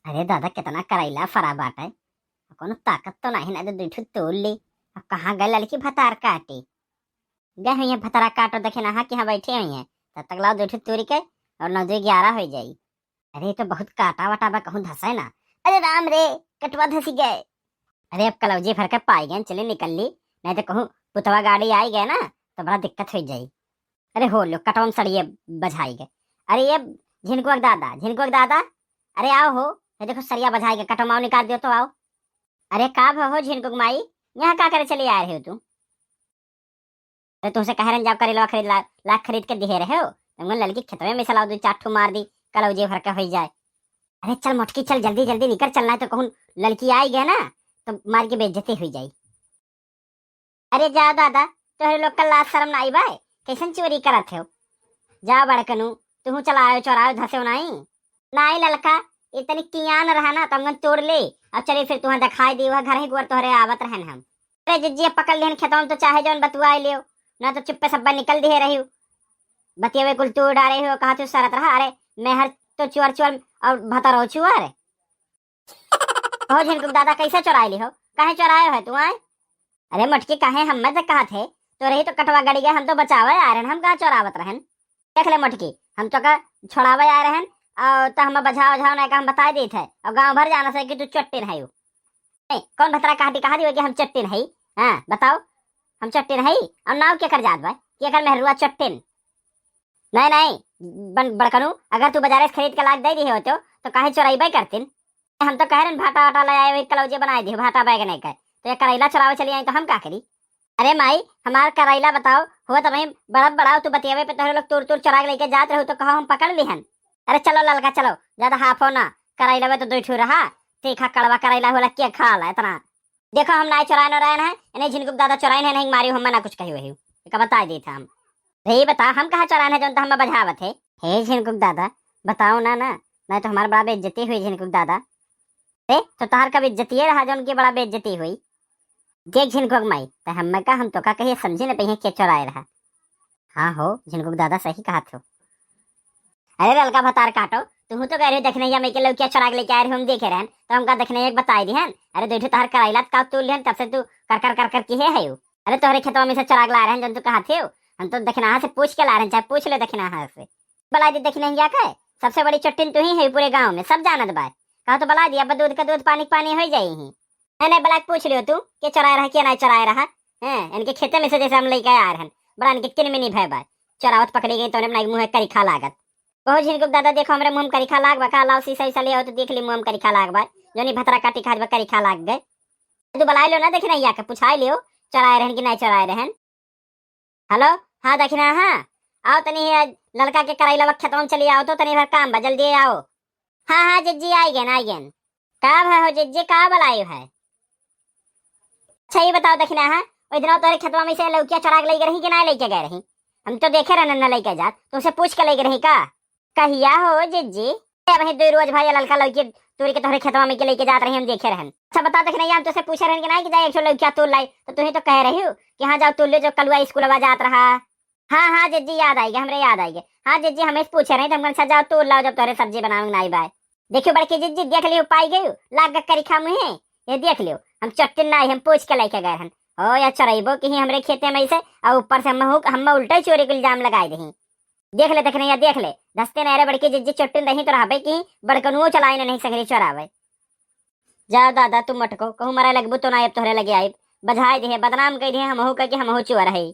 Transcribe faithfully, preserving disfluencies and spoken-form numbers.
अरे दादा, कितना करैला फरा बाटे, कौनो ताकत तो नहीं ना, दे दुइ ठो तोड़ ले। अब कहाँ गए ललकी भतार काटे? गए हुई है भतारा काटो, देखे ना, हाँ, कि हाँ बैठे हुई हैं, तब तक लाओ दुइ ठो तोड़ के, और नौ दो ग्यारह हो जाई। अरे, तो बहुत काटा वाटा बा, कहूँ धसे ना। अरे राम रे, कटवा धसी गए। अरे, अब कलौजी भर के पाई गए, चले निकल ली, नहीं तो कहूँ पुतवा गाड़ी आई गए ना, तो बड़ा दिक्कत हो जाई। अरे हो लो, कटवा में सड़िए बझाई गए। अरे ये झिनकुआ के दादा, झिनकुआ के दादा, अरे आओ हो, ये देखो सरिया बझाई गए, कटवा में निकाल दियो तो आओ। अरे का भा हो झिनकुआ के माई, यहाँ का करे चली आए रहे हो तू? अरे तुमसे कह रहे हैं, जाओ करेलवा खरीद ला, ला खरीद के दिहे रहे हो, तुमको ललकी खेतवे में से लाओ, दो चार ठो मार दी, कलौजी भर के हो जाए। अरे चल मोटकी, चल जल्दी जल्दी निकल, चलना है तो कहूँ ललकी आई गए ना, तो मार के बेइज्जती हो जाई। अरे जाओ दादा, तोहरे लोग का लाज शरम नाई बा, कैसन चोरी करत हो? जाओ बड़कनू, तुहू चलायो चोरायो धसे हो नाई। नाई ललका, इतनी कियान रहा ना, तो हमन तोड़ ले, और चले फिर तुहाँ दिखाई दी, वह घर ही गोर तोहरे आवत रहन हम। अरे जिज्जी, पकड़ लेहन खेतवा में तो चाहे जौन बतुआए लियो, ना तो चुप्पे सब्बा निकल दिहे रही। बतियावे कुल तोड़ डारे हो, कहा तू सरत रहा, अरे मैं हर तो चुअर चुअर और भतरो चुअर। हो झिनकुक दादा, कैसे चोराए ली हो? काहे चोराए हो तू आए? अरे मोटकी, काहे हम मत कहत है, तो रही तो कटवा गड़ी गए, हम तो बचावे आ रहन, हम कहाँ चोरावत रहन? देख ले मोटकी, हम तो का छोड़ावे आ रहन, और तो हम बझाव झाव नहीं का हम बताए देत है, और गांव भर जाना से कि तू चट्टिन है। ए, कौन भतरा कहा दी, कहा दी कि हम चट्टिन है? हाँ बताओ, हम चट्टिन है? और नाव के कर जात बा कि एकर मेहरुआ चट्टिन? नहीं नहीं, बन बड़कनू, अगर तू बाजारे से खरीद के लाके दे दिहे होतो तो काहे चोराइबे करतिन? हम तो कह रहे भाटा वाटा ले आए, वही कलौजी बनाए दिहे, भाटा बैग नहीं कहे, तो ये करैला चोरावे चली आई तो हम का करी? अरे माई, हमार करैला बताओ, हो तो वही बड़ा बड़ा तू बतियावे पे तोहरे लोग तूर तूर चोरा के लेके जात रहो तो कहो हम पकड़ लिहन। अरे चलो ललका चलो, ज्यादा हाफो ना, करैला में तो दो ठो रहा, तीखा कड़वा करैला होला, के खा ला इतना। देखो हम नाई चोराए न रहे हैं, इन्हें झिनकुक दादा चोराए हैं, नहीं मारी हम ना कुछ कही वही, का बताए दी था हम। रे बता, हम कहाँ चोराए हैं जौन तो हम बझावत है? हे झिनकुक दादा, बताओ ना ना, नहीं तो हमार बड़ा बेइज्जती हुई झिनकुक दादा। ए, तो तोहार का बेइज्जती रहा जौन की बड़ा बेइज्जती हुई। देख झिनकुक माई, त हम का, हम तो का कहिए समझे न पइहे के चोराए रहा। हाँ हो झिनकुक दादा, सही कहा थो। अरे ललका भतार काटो, तुहू तो कह रहे हो दखिनहिया में के लौकिया चोरा के लेके आए रहे, हम देखे रहन, तो हमका दखिनहिया के बताई दिहन। अरे दुइ ठो तोहार करैला का तोड़ लिहन, तब से तू कर कर कर कर किहे है। अरे तोहरे खेतवा में से चोरा के ला रहन जौन तू कहा थे, हम तो दखिनहा से पूछ के ला रहन, चाहे पूछ ले दखिनहा से। बलाई दी दखिनहिया के, सबसे बड़ी चट्टिन तू ही है पूरे गाँव में, सब जानत बा। कहा तो बलाई दी, अब दूध का दूध, पानी का पानी हो जाई ही। नहीं नहीं, बलाई पूछ लियो तू, के चोराए रहा, के नहीं चोराए रहा। हैं, इनके खेते में से जैसे हम लेके आ रहन, बड़ा इनके किन में नहीं भय बा। चोरावत पकड़ी गई तो उन्हें मुँह करिखा लागत। कहो झिनकुक दादा, देखो हमरे मुँह में करिखा लाग बा का, लाओ शीशा उशा ले आओ तो देख ली मुँह में करिखा लाग बा, जौन ई भतरा काटी खात बा करिखा लाग गए। तू बलाई लो ना दखिनहिया के, पुछाई लियो, चोराए रहन कि नहीं चोराए रहन। हेलो, हाँ दखिनहा, हाँ, आओ तनी ये ललका के करैलवा खेतवा में चली आओ तो, तनी भर काम बा, जल्दी आओ। हाँ हाँ जिज्जी, आई गएन, आई गएन। का भा हो जिज्जी, का बलायो है? अच्छा ये बताओ दखिनहा, ओइ दिनवा तोहरे खेतवा में से लौकिया चोरा के लेके रही कि ना लेके गए रही? हम तो देखे रहन ना लेके जात, तुमसे पूछ के लेके रही का? कहिया हो जिज्जी? ए, वही दुइ रोज भाई ललका लौकी तोड़ के तोहरे खेतवा में के लेके जात रही, हम देखे रहन। अच्छा बता दखिनहा, हम तुमसे पूछे रहन कि नहीं कि जाए एक ठो लौकिया तोड़ लाई, तो तुही तो कहे रही हो कि हाँ जाओ तोड़ लो, जो कलुआ स्कूलवा जात रहा। हाँ हाँ जिज्जी, याद आइगे, हमरे याद आइगे। हाँ जिज्जी, हमें पूछे रही तो हम कहन, अच्छा जाओ तोड़ लाओ, जब तोहरे सब्जी बनावे के नाई बाय। देखियो बड़की जिज्जी, देख लियो, पाई गयो लाग करिखा मुँहे। ये देख लियो, हम चट्टिन नाई, हम पूछ के लेके गए हन। ओ या चोरैबो की ही हमरे खेते में से, और ऊपर से हम हूँ, हम उल्टे चोरी के इल्जाम लगाए दही। देख ले दखिनहा, देख ले, धसते नहीं रे बड़की जिज्जी, चट्टिन रही तो रहबे की, बड़कनुओ चलाए नहीं संगरी चोरावे। जा दादा तू मटको, कहूँ मरे लगबू तो ना अब तोहरे लगे आइब। बझाए दिहे, बदनाम कह दिहे, हमहू कह के हमहू चोर है।